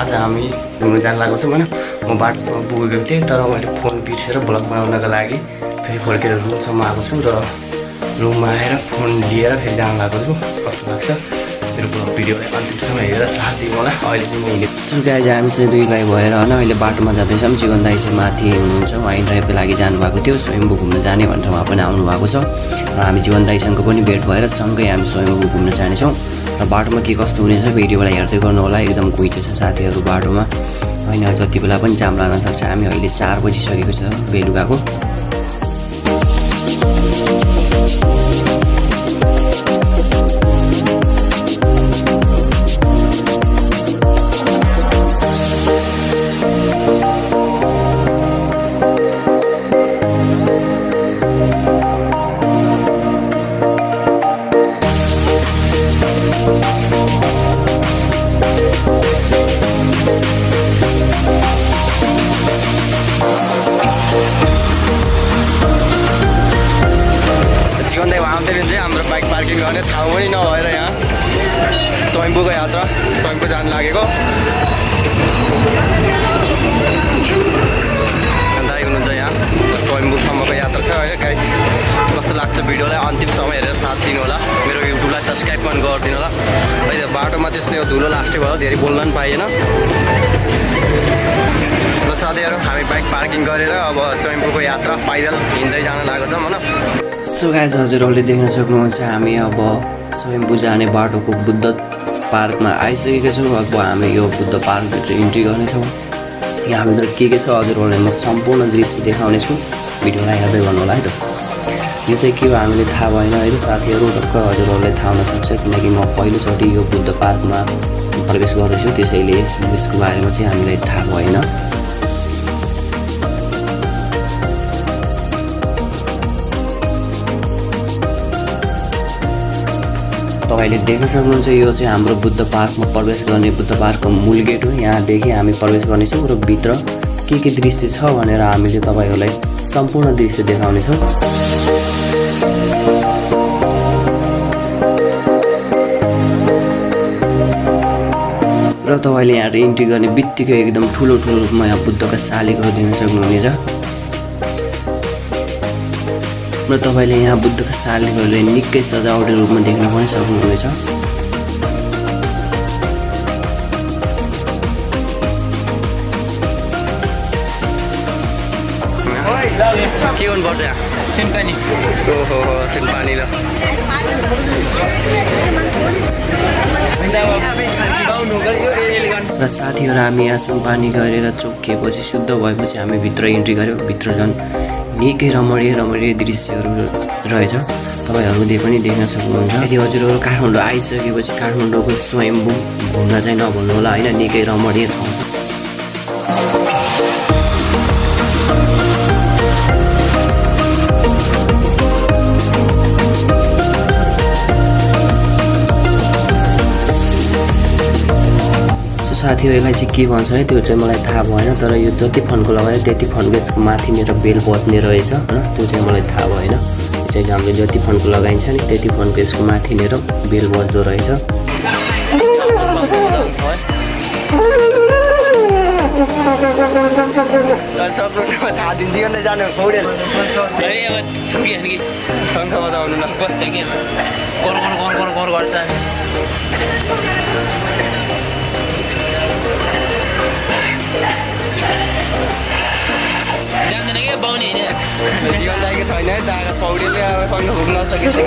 आज हामी घुम्न जान लागेको छौँ होइन। म बाटोसम्म पुगेको थिएँ तर मैले फोन बिर्सेर भ्लग बनाउनका लागि फेरि फर्केर रुमसम्म आएको छु र रुममा आएर फोन लिएर फेरि जान लागेको छु। कस्तो लाग्छ मेरो ब्लग भिडियोलाई अन्तिमसम्म हेरेर साथ दिनु होला। अहिले चाहिँ म हिँडेको गाइज, हामी चाहिँ दुई भाइ भएर होइन अहिले बाटोमा जाँदैछौँ। जीवन दाइ चाहिँ माथि हुनुहुन्छ, उहाँ ड्राइभको लागि जानुभएको थियो, स्वयम्भू घुम्न जाने भनेर उहाँ पनि आउनुभएको छ र हामी जीवन दाइसँग पनि भेट भएर सँगै हामी स्वयम्भू घुम्न जानेछौँ। र बाटोमा के कस्तो हुनेछ भिडियोलाई हेर्दै गर्नु होला। एकदम घुइँचो छ साथीहरू बाटोमा होइन, जति बेला पनि जाम लाग्न सक्छ। हामी अहिले 4 बजिसकेको छ बेलुकाको। जीवन दाइ आउँदैन चाहिँ हाम्रो बाइक पार्किङ गर्ने ठाउँ पनि नभएर यहाँ स्वयम्भूको यात्रा स्वयम्भू जानु लागेको। दाइ हुनुहुन्छ यहाँ, स्वयम्भूसम्मको यात्रा छ होइन। गाइज कस्तो लाग्छ भिडियोलाई अन्तिमसम्म हेरेर साथ दिनु होला। मेरो युट्युबलाई सब्सक्राइब पनि गरिदिनु होला। अहिले बाटोमा त्यस्तो यो धुलो लास्टै भयो, धेरै बोल्न पनि पाइएन। र साथीहरू हामी बाइक पार्किङ गरेर अब स्वयम्भूको यात्रा पैदल हिँड्दै जान लागेको छौँ होइन। सो गाइज हजुरहरूले देख्न सक्नुहुन्छ हामी अब स्वयम्भू जाने बाटोको बुद्ध पार्कमा आइसकेका छौँ। अब हामी यो बुद्ध पार्कभित्र इन्ट्री गर्नेछौँ। यहाँभित्र के छ हजुरहरूलाई म सम्पूर्ण दृश्य देखाउनेछु, भिडियोलाई हेर्दै गर्नु होला है त। यो चाहिँ के हो हामीले थाहा भएन है त साथीहरू, ढक्क हजुरहरूलाई थाहा हुनसक्छ किनकि म पहिलोचोटि यो बुद्ध पार्कमा प्रवेश गर्दैछु, त्यसैले यसको बारेमा चाहिँ हामीलाई थाहा भएन। तपाईँले देख्न सक्नुहुन्छ यो चाहिँ हाम्रो बुद्ध पार्कमा प्रवेश गर्ने बुद्ध पार्कको मूल गेट हो। यहाँदेखि हामी प्रवेश गर्नेछौँ र भित्र के दृश्य छ भनेर हामीले तपाईँहरूलाई सम्पूर्ण दृश्य देखाउनेछौँ। र तपाईँले यहाँ इन्ट्री गर्ने बित्तिकै एकदम ठुलो रूपमा यहाँ बुद्धका शालिगहरू देख्न सक्नुहुनेछ। र तपाईँले यहाँ बुद्धका शालिगहरूले निकै सजावटी रूपमा देख्न पनि सक्नुहुनेछ। के गर्नुपर्छ यहाँ? सिनपानी। ओहो सिनपानी ल र साथीहरू हामी यहाँ सुनपानी गरेर चोकिएपछि शुद्ध भएपछि हामी भित्र इन्ट्री गऱ्यौँ। भित्र झन् निकै रमणीय दृश्यहरू रहेछ, तपाईँहरूले पनि देख्न सक्नुहुन्छ। यदि हजुरहरू काठमाडौँ आइसकेपछि काठमाडौँको स्वयम्भू घुम्न चाहिँ नभुल्नु होला होइन, निकै रमणीय ठाउँ छ। साथीहरूलाई चाहिँ के भन्छ है त्यो चाहिँ मलाई थाहा भएन, तर यो जति फन्को लगायो त्यति फन्को यसको माथिनिर बेल बज्ने रहेछ होइन, त्यो चाहिँ मलाई थाहा भएन। त्यो चाहिँ हामीले जति फन्को लगाइन्छ नि त्यति फन्को यसको माथिनिर बेल बज्दो रहेछ। जीवन दाइको छैन है दागा पौडीले अब सँग पुग्न सकेको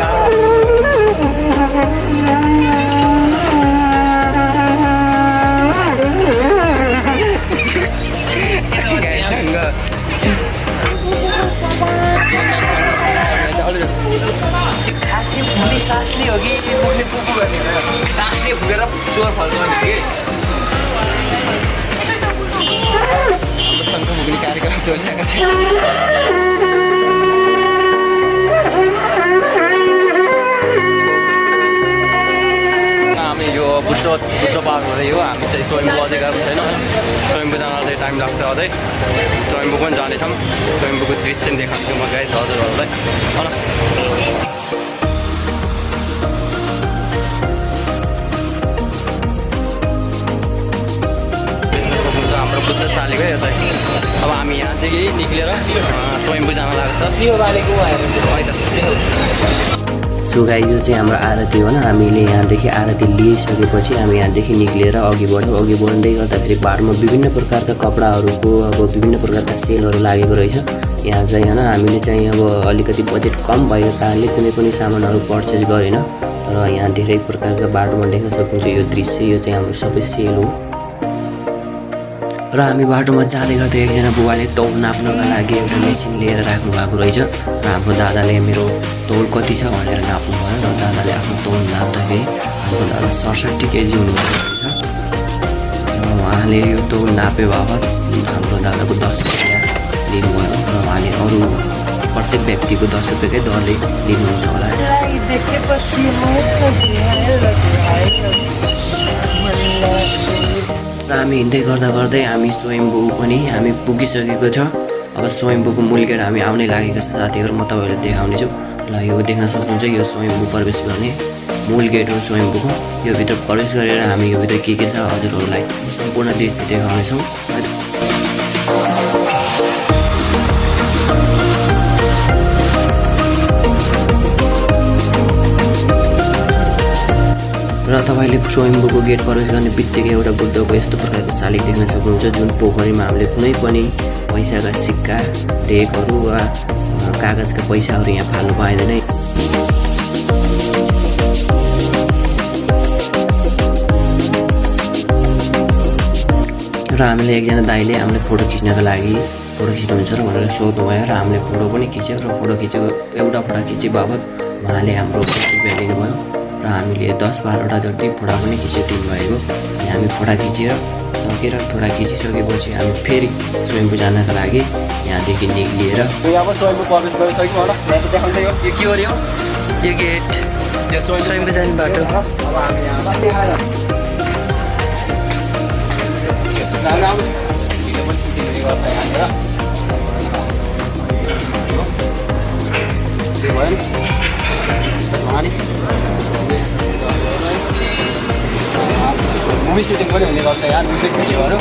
सासले हो कि पुग्ने पुगु गर्ने सासले पुगेर चोर फल्नु कि हाम्रो पुग्ने कार्यक्रम चलिरहेको छ। हामी यो बुद्ध पार्क हुँदै हो, हामी चाहिँ स्वयम्भू अझै गएको छैन। स्वयम्भू जान अझै टाइम लाग्छ, अझै स्वयम्भू पनि जानेछौँ। स्वयम्भूको दृश्य देखाउँछु म गाइस हजुरहरूलाई होइन। यहाँदेखि निक्लेर स्वयम्भू जान लाग्छ। सो गाइस यो चाहिँ हाम्रो आरती हो न। हामीले यहाँदेखि आरती लिइसकेपछि हामी यहाँदेखि निक्लेर अघि बढ्यौँ। अघि बढ्दै गर्दाखेरि बाटोमा विभिन्न प्रकारका कपडाहरूको अब विभिन्न प्रकारका सेलहरू लागेको रहेछ। यहाँ चाहिँ होइन हामीले चाहिँ अब अलिकति बजेट कम भएको कारणले कुनै पनि सामानहरू पर्चेस गरेन। तर यहाँ धेरै प्रकारका बाटोमा देख्न सक्नुहुन्छ यो दृश्य। यो चाहिँ हाम्रो सबै सेल हो। र हामी बाटोमा जाँदै गर्दा एकजना बुबाले तौल नाप्नका लागि एउटा मेसिन लिएर राख्नु भएको रहेछ। र हाम्रो दादाले मेरो तौल कति छ भनेर नाप्नु भयो। र दादाले आफ्नो तौल नाप्दाखेरि हाम्रो दादा 67 केजी हुनुभएको रहेछ। र उहाँले यो तौल नापे बाबत हाम्रो दादाको 10 रुपियाँ लिनुभयो। र उहाँले अरू प्रत्येक व्यक्तिको 10 रुपियाँकै दरले लिनुहुन्छ होला। र हामी हिँड्दै गर्दै हामी स्वयम्भू पनि हामी पुगिसकेको छ। अब स्वयम्भूको मूल गेट हामी आउनै लागेको छ साथीहरू। म तपाईँहरूलाई देखाउनेछु। ल यो देख्न सक्नुहुन्छ यो स्वयम्भू प्रवेश गर्ने मूल गेट हो स्वयम्भूको। यो भित्र प्रवेश गरेर हामी यो भित्र के छ हजुरहरूलाई सम्पूर्ण दृश्य देखाउनेछौँ। र तपाईँले स्वयम्भूको गेट प्रवेश गर्ने बित्तिकै एउटा बुद्धको यस्तो प्रकारको शालिग देख्न सक्नुहुन्छ, जुन पोखरीमा हामीले कुनै पनि पैसाका सिक्का, ढेकहरू वा कागजका पैसाहरू यहाँ फाल्नु पाइँदैन। र हामीले एकजना दाइले हामीले फोटो खिच्नका लागि फोटो खिच्नुहुन्छ र भनेर सोध्नुभयो र हामीले फोटो पनि खिच्यौँ। र फोटो खिचेको एउटा फोटो खिचे बाबत उहाँले हाम्रो 20 रुपियाँ लिनुभयो। र हामीले 10-12वटा जति फोटा पनि खिचिदिनुभएको। अनि हामी फोटा खिचेर फोटा खिचिसकेपछि हामी फेरि स्वयम्भू जानका लागि यहाँदेखि निक्लिएर अब स्वयम्भू प्रवेश गरिसक्यौँ होला। यो के हो यो गेट स्वयम्भू जाने बाटो। अब हामी यहाँ मुभी सुटिङ पनि हुने गर्छ यहाँ म्युजिक भिडियोहरू।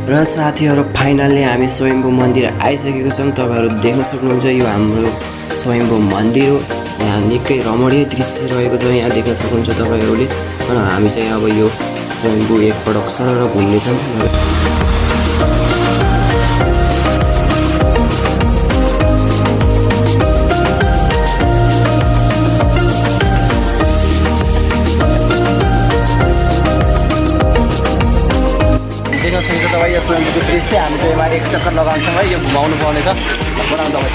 र साथीहरू फाइनल्ली हामी स्वयम्भू मन्दिर आइसकेको छौँ। तपाईँहरू देख्न सक्नुहुन्छ यो हाम्रो स्वयम्भू मन्दिर हो। यहाँ निकै रमणीय दृश्य रहेको छ यहाँ देख्न सक्नुहुन्छ तपाईँहरूले। र हामी चाहिँ अब यो स्वयम्भू एकपटक सरर घुम्नेछौँ। देख्न सक्नुहुन्छ तपाईँ यो स्वयम्भूको दृश्य। हामी चाहिँ यसमा एक चक्कर लगाउँछौँ है। यो घुमाउनु पर्ने छ बनाउनु तपाईँ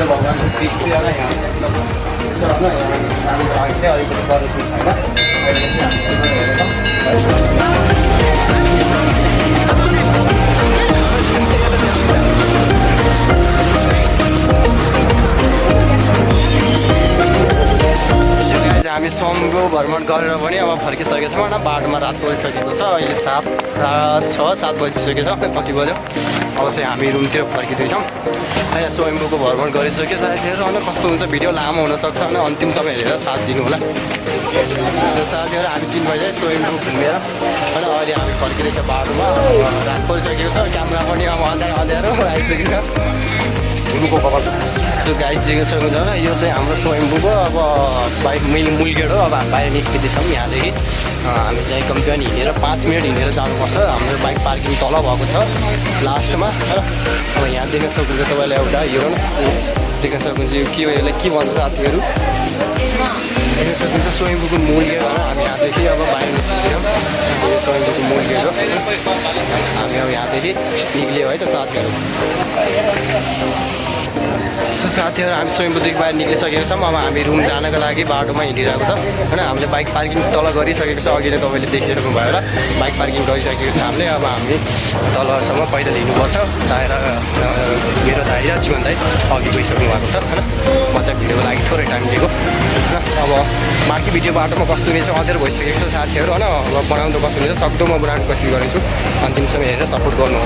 भगवान्को दृश्यलाई यहाँ अलिकति प्रदर्शन छैन। हामी स्वयम्भू भ्रमण गरेर पनि अब फर्किसकेको छौँ होइन। बाटोमा रात परिसकेको छ। अहिले 7 बजिसकेको छ। कति बज्यो? अब चाहिँ हामी रुमतिर फर्किँदैछौँ। यहाँ स्वयम्भूको भ्रमण गरिसक्यो साथीहरू। होइन कस्तो हुन्छ भिडियो लामो हुनसक्छ होइन। अन्तिमसम्म हेरेर साथ दिनु होला साथीहरू। हामी 3 बजे स्वयम्भू घुमेर होइन अहिले हामी फर्किँदैछ बाटोमा। रात परिसकेको छ। क्यामेरा पनि अब अँध्यारो आइसकेको छ। त्यो गाइड देख्न सक्नुहुन्छ होइन। यो चाहिँ हाम्रो स्वयम्भूको अब बाइक मूल गेट हो। अब हामी बाहिर निस्किँदैछौँ यहाँदेखि। हामी चाहिँ कम्ती पनि हिँडेर 5 मिनट हिँडेर जानुपर्छ। हाम्रो बाइक पार्किङ तल भएको छ लास्टमा। अब यहाँ देख्न सक्नुहुन्छ तपाईँले एउटा यो देख्न सक्नुहुन्छ यो के हो, यसलाई के भन्छ साथीहरू देख्न सक्नुहुन्छ स्वयम्भूको मूल गेट हो। हामी यहाँदेखि अब बाहिर निस्किँदैछौँ। यो स्वयम्भूको मूल गेट हो। हामी अब यहाँदेखि निक्लियो है त साथीहरू। सो साथीहरू हामी स्वयम्भूदेखि बाहिर निक्लिसकेको छौँ। अब हामी रुम जानको लागि बाटोमा हिँडिरहेको छ होइन। हामीले बाइक पार्किङ तल गरिसकेको छ, अघि नै तपाईँले देखिसक्नु भयो होला। बाइक पार्किङ गरिसकेको छ हामीले। अब हामी तलसम्म पैदल हिँड्नुपर्छ। दाएर मेरो दाइ र जीवन दाइ अघि गइसक्नु भएको छ होइन। म चाहिँ भिडियोको लागि थोरै टाइम दिएको होइन। अब बाँकी भिडियो बाटोमा कस्तो रहेछ अँध्यारो भइसकेको छ साथीहरू होइन। अब बनाउनु कस्तो रहेछ सक्दो म बनाउनु कोसिस गरेको छु। अन्तिमसम्म हेरेर सपोर्ट गर्नु होला।